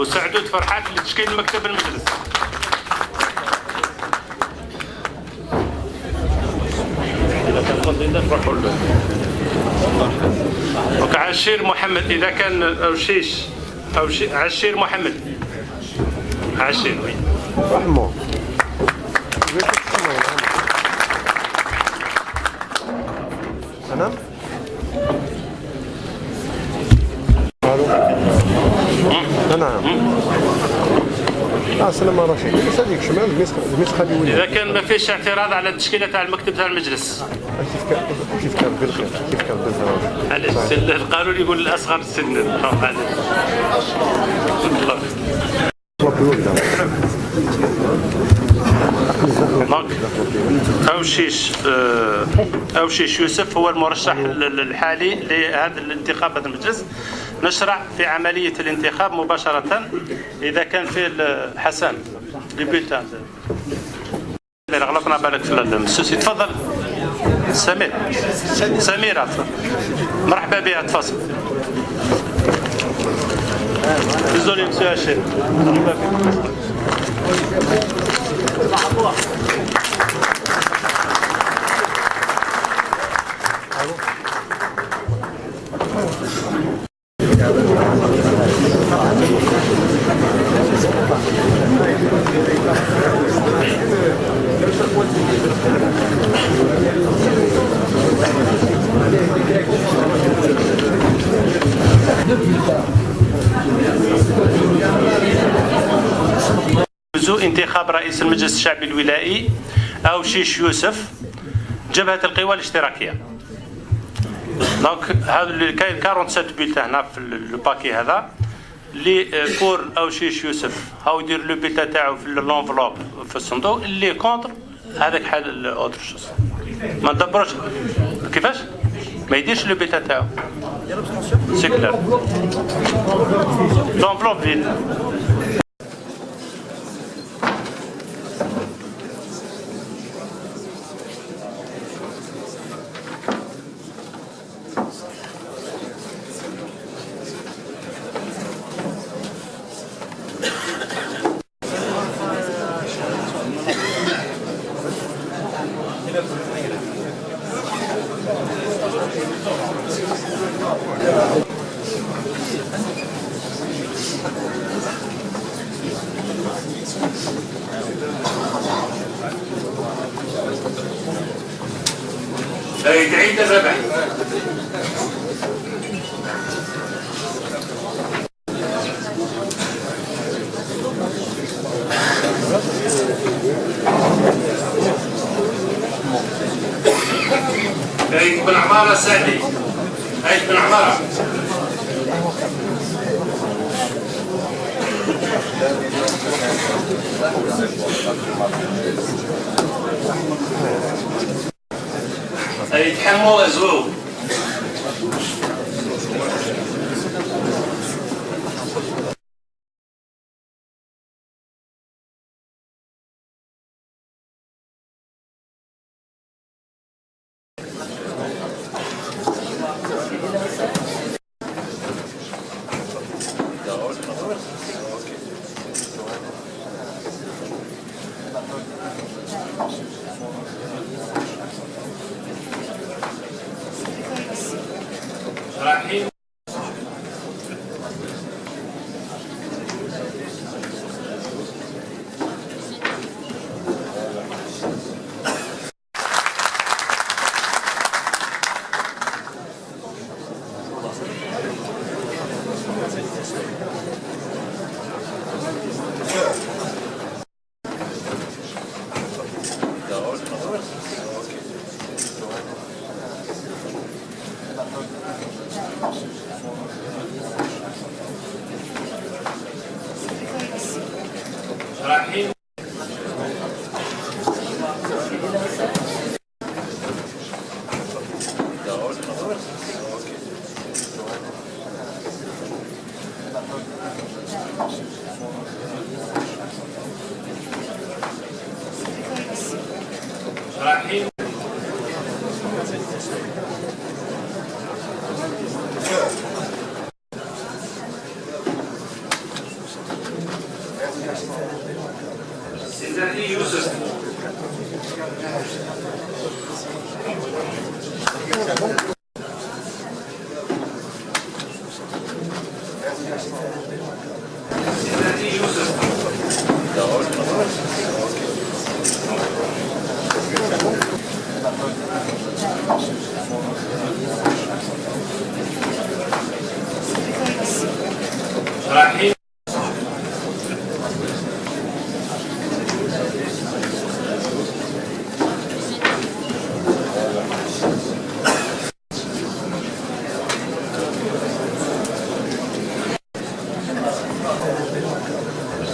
وسعدود فرحات لتشكيل مكتب المجلس. إذا كان candidat نروحوا له. donc عشير محمد، إذا كان أوشيش أو عشير محمد، عشير، oui. رحمه. نعم، الو، نعم، السلام رشيد، هذيك شمال الميس خلي ولي. إذا كان ما فيش اعتراض على التشكيلة تاع المكتب تاع المجلس. كيف كان، كيف كان بالخير، كيف كان بالخير. علاش؟ القانون يقول الأصغر سنا، علاش؟ الله. donc أوشيش يوسف هو المرشح الحالي لهذا الانتخاب، هذا المجلس. نشرع في عملية الانتخاب مباشرة. إذا كان في حسن les bulletins، غلطنا بالك في المسوسي. تفضل سمير، سميرة مرحبا بها، تفضل. désolé monsieur هاشم، مرحبا بك. انتخاب رئيس المجلس الشعبي الولائي أوشيش يوسف، جبهة القوى الاشتراكية. donc هذا اللي كاين 47 bulletins هنا في le paquet هذا. اللي pour أوشيش يوسف هاو يدير le bulletin تاعو في l'enveloppe في الصندوق، اللي contre هذاك حال autre chose، ما ندبروش كيفاش ما يديرش le bulletin تاعو، c'est clair، l'enveloppe vide. تعيد الربح. عيد بن عمارة سعدي، عيد بن عمارة. يتحموا أزواو. رحيم. رحيم. رحيم. رحيم.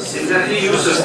سيداتي يوسف.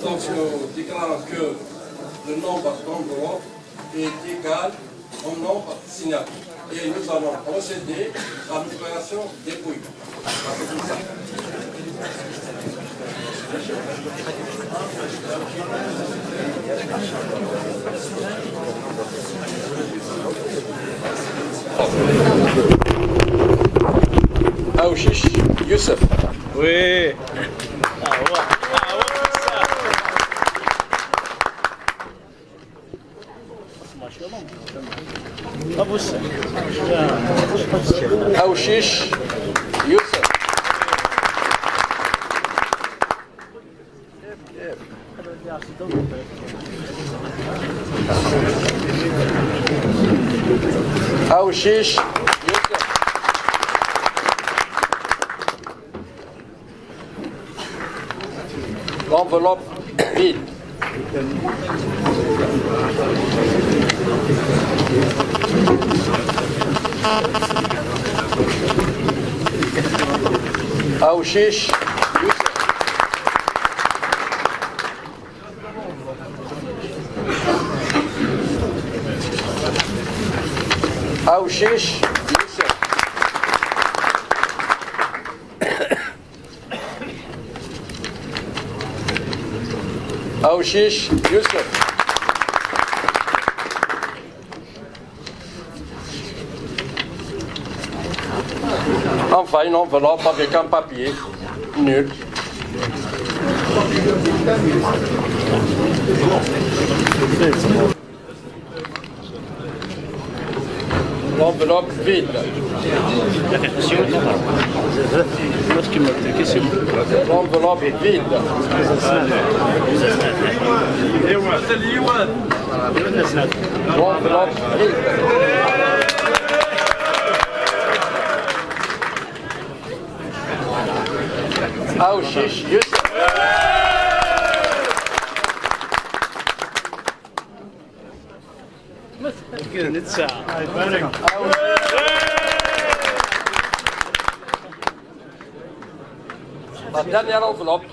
Donc nous déclarons que le nombre d'enveloppes est égal au nombre signalé. Et nous allons procéder à l'opération dépouille. Aouchiche Youssef. Oui. Aouchiche Youssef. Aouchiche Youssef. L'enveloppe vide. Aouchiche Youssef. Aouchiche Youssef. Aouchiche Youssef. Enfin, une enveloppe avec un papier nul. L'enveloppe vide. L'enveloppe vide. L'enveloppe vide. Aouchiche Youssef. La dernière enveloppe.